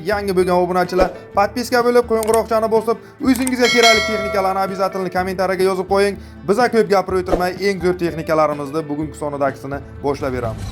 Yangi bo'lgan obunachilar подписка bo'lib, qo'ng'iroqchani bosib, o'zingizga kerakli texnikalarni обязательно kommentariyaga yozib qo'ying. Biza ko'p gapirib o'tirmay, eng zo'r texnikalarimizni bugungi sonidagisini boshlab beramiz.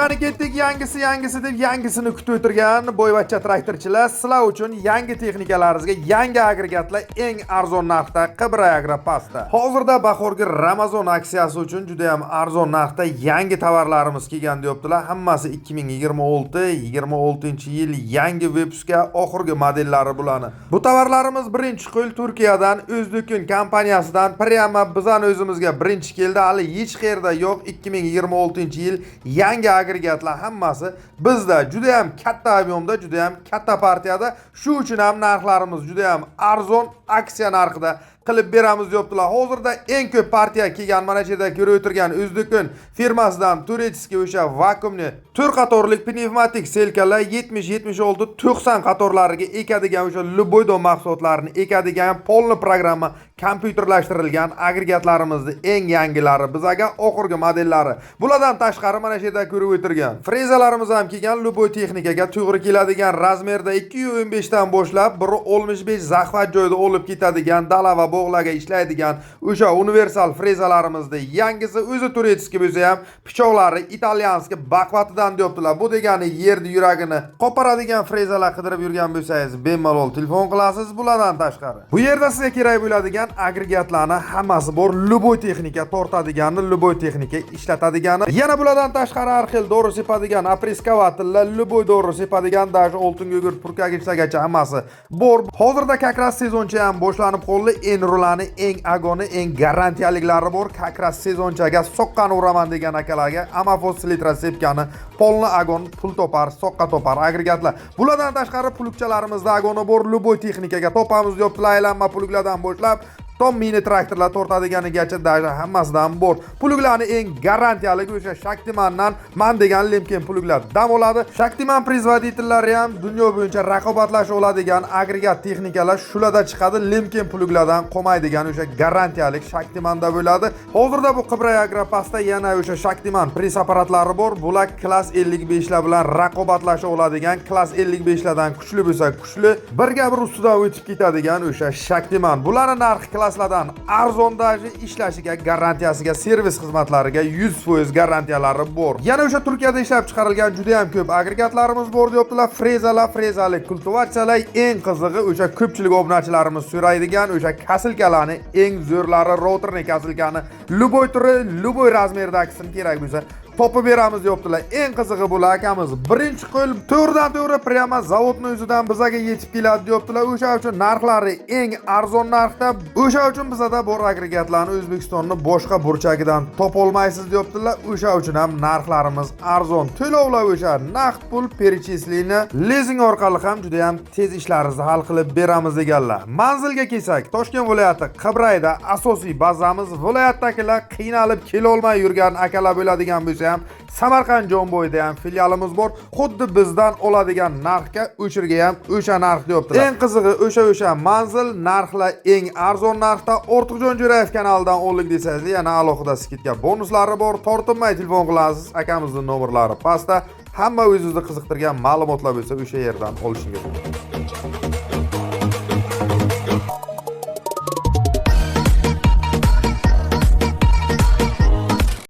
Qani ketdik, yangisi yangisi deb yangisini kutib o'tirgan boyvachcha traktorchilar, sizlar uchun yangi texnikalaringizga yangi agregatlar eng arzon narxda Qibray Agropastda. Hozirda bahorgi Ramazon aksiyasi uchun juda ham arzon narxda yangi tovarlarimiz kelgan deyaptilar. Hammasi 2026-26 yil yangi выпуска, oxirgi modellari bularni. Bu tovarlarimiz birinchi qo'l Turkiyadan, O'zdukin kompaniyasidan прямо bizani o'zimizga birinchi keldi. Hali hech qayerda yo'q. 2026 yil yangi agregatlar hammasi bizda juda ham katta объем da, juda ham katta partiyada. Shu uchun ham narxlarimiz juda ham arzon, aksiya narxida qilib beramiz deyaptilar. Hozirda eng ko'p partiya kelgan, mana shu yerda ko'rib o'tirgan O'zdukin firmasidan турецкий o'sha vakuumli to'rt qatorlik pnevmatik селка lar, 70, 76, 90 qatorlariga ekadigan, o'sha любой dom mahsulotlarini ekadigan полный programma kompyuterlashtirilgan agregatlarimizni eng yangilari, bizaga oxirgi modellari. Bulardan tashqari mana shu yerda ko'rib o'tirgan frezalarimiz ham kelgan, любой texnikaga to'g'ri keladigan размер da, 215 dan boshlab 1.65 захват joyida olib ketadigan, dala va bog'larga ishlaydigan o'sha universal frezalarimizni yangisi, o'zi турецкий bo'lsa ham, pichoqlari итальянский baqvatidan deyaptilar. Bu degani yerni yuragini qoparadigan frezalar qidirib yurgan bo'lsangiz, bemalol telefon qilasiz. Bulardan tashqari bu yerda sizga kerak bo'ladigan agregatlarni hammasi bor, любой texnika tortadigani, любой texnika ishlatadigani. Yana bulardan tashqari har xil dori sepadigan опрыскиватель lar, любой dori sepadigan, даже oltin gugurt purkagichlargacha hammasi bor. Hozirda как раз sezoncha ham boshlanib qoldi. Enrularni eng agoni, eng garantiyaliklari bor. Как раз sezonchaga soqqani uraman degan akalarga amafos selitra sepkani, полный огонь, pul topar, soqqa topar agregatlar. Bulardan tashqari plugchalarimizda огонь i bor, любой texnikaga topamiz deyaptilar. Aylanma pluglardan boshlab tom mini traktorlar tortadiganigacha даже hammasidan bor. Pluglarni eng garantiyaligi o'sha Shaktimandan man degan Lemken pluglar dam oladi. Shaktiman производитель lari ham dunyo bo'yicha raqobatlasha oladigan agregat texnikalar shularda chiqadi. Lemken pluglardan qolmaydigan o'sha garantiyalik Shaktimanda bo'ladi. Hozirda bu Qibray Agropastda yana o'sha Shaktiman press apparatlari bor. Bular klass 55 lar bilan raqobatlasha oladigan, klass 55 lardan kuchli bo'lsa kuchli, birga bir ustidan o'tib ketadigan o'sha Shaktiman. Bularni narxi klasslardan arzon, даже ishlashiga, garantiyasiga, servis xizmatlariga 100% garantiyalari bor. Yana o'sha Turkiyada ishlab chiqarilgan juda ham ko'p agregatlarimiz bor deyaptilar. Frezalar, frezali kultivatsiyalar, eng qizig'i o'sha ko'pchilik obunachilarimiz so'raydigan o'sha косилка larni eng zo'rlari, роторный косилка ni любой turi, любой размер dagisini kerak bo'lsa topib beramiz deyaptilar. Eng qizig'i bular akamiz birinchi qo'l, to'g'ridan to'g'ri прямо zavodni o'zidan bizaga yetib keladi deyaptilar. O'sha uchun narxlari eng arzon narxda. O'sha uchun bizada bor agregatlarni O'zbekistonni boshqa burchagidan topolmaysiz deyaptilar. O'sha uchun ham narxlarimiz arzon. To'lovlar o'sha naqd pul, перечисление, lizing orqali ham juda ham tez ishlaringizni hal qilib beramiz deganlar. Manzilga kelsak, Toshkent viloyati Qibrayda asosiy bazamiz. Viloyatdagilar qiynalib kelolmay yurgan akalar bo'ladigan bo'lsa ham, Samarqand Jomboyda ham filialimiz bor. Xuddi bizdan oladigan narxga o'shirga ham o'sha narx deyaptilar. Eng qizig'i o'sha manzil, narxlar eng arzon narxda. Ortiqjon Jo'rayev kanalidan oldik desangiz, yana alohida скидка bonuslari bor. Tortinmay telefon qilasiz. Akamizning nomerlari pastda. Hamma o'zingizni qiziqtirgan ma'lumotlar bo'lsa, o'sha yerdan olishingiz mumkin.